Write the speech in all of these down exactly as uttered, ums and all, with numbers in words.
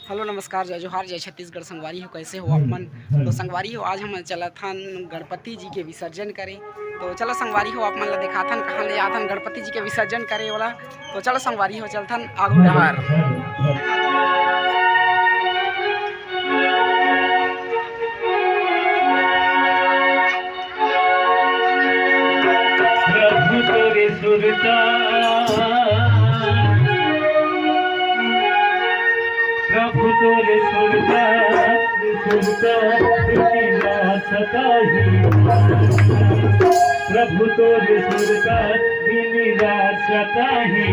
Hello, नमस्कार, जय जोहार, जय छत्तीसगढ़। संगवारी हो, कैसे हो आप मन? तो संगवारी हो, आज हम चलत हन गणपति जी के विसर्जन करे। तो चलो संगवारी हो, आप मन ला देखाथन कहाँ ले जाथन गणपति जी के विसर्जन करे वाला। तो चलो संगवारी हो, चलथन आगू डहार। प्रभु तोरे सुरता, प्रभु तोरे सुरता, सुरता दिन रात सताही। प्रभु तोरे सुरता दिन रात सताही।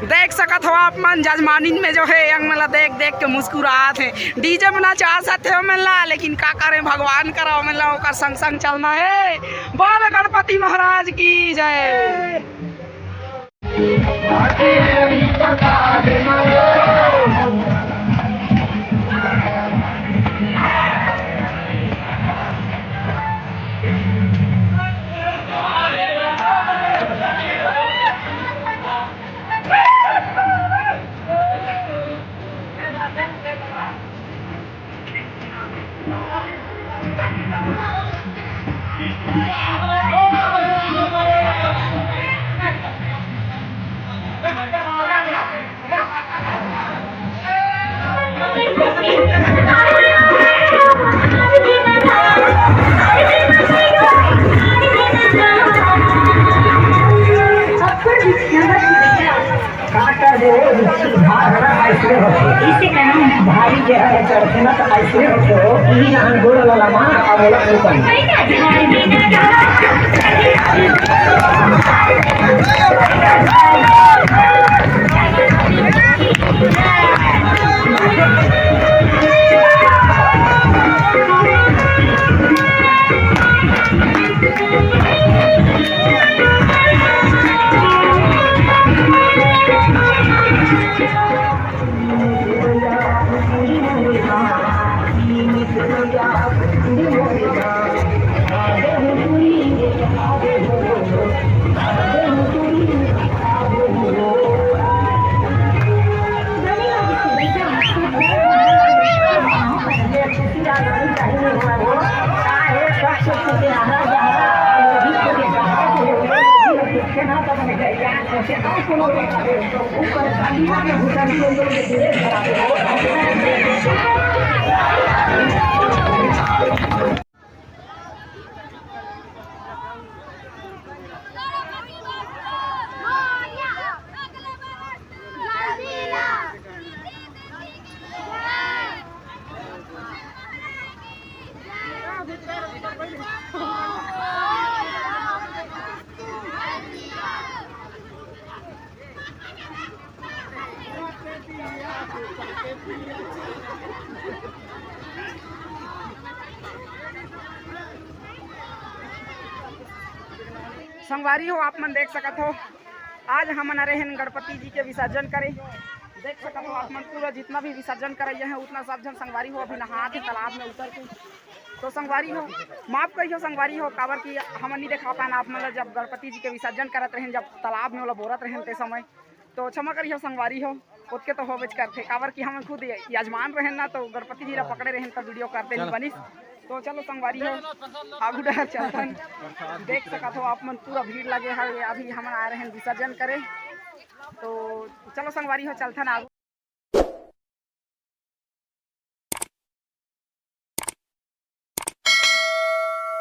देख सकत हो आप मन, जजमानिन में जो है, यंग मन ला देख देख के मुस्कुरात हे। डीजे में नचा सकत हे ओमन ला, लेकिन का करे, भगवान करा ओमन ला ओकर संग संग चलना हे। बोल गणपति महाराज की जय। का करबो, भार हर अइसने होथे। भारी जे हर चढ़थे ना, त अइसने होथे। इही नान गोड़ वाला मा, अब ओला कोई पानी। संगवारी हो, आप मन देख सकत हो, आज हमन आ रहे हैं गणपति जी के विसर्जन करे। देख सकत हो आप मन, पूरा जितना भी विसर्जन करइया है, उतना सब झन संगवारी हो अभी नहात हे तालाब में उतर के। तो संगवारी हो, माफ करियो संगवारी हो, काबर कि हमन नहीं देखा पान आप मन ला, जब गणपति जी के विसर्जन करत रहेन, जब तालाब में ओला बोरत रहेन ते समय। तो क्षमा करियो संगवारी हो, ओतके तो होबेच करथे, काबर कि हमन खुद यजमान रहेन ना, तो गणपति जी ला पकड़े रहेन, तो वीडियो करते नहीं बनिस। तो चलो संगवारी हो, आगू डहर चलथन। देख सकत हो आप मन, पूरा भीड़ लगे हवे, अभी हमन आए रहेन विसर्जन करे। तो चलो संगवारी हो, चलथन आगू।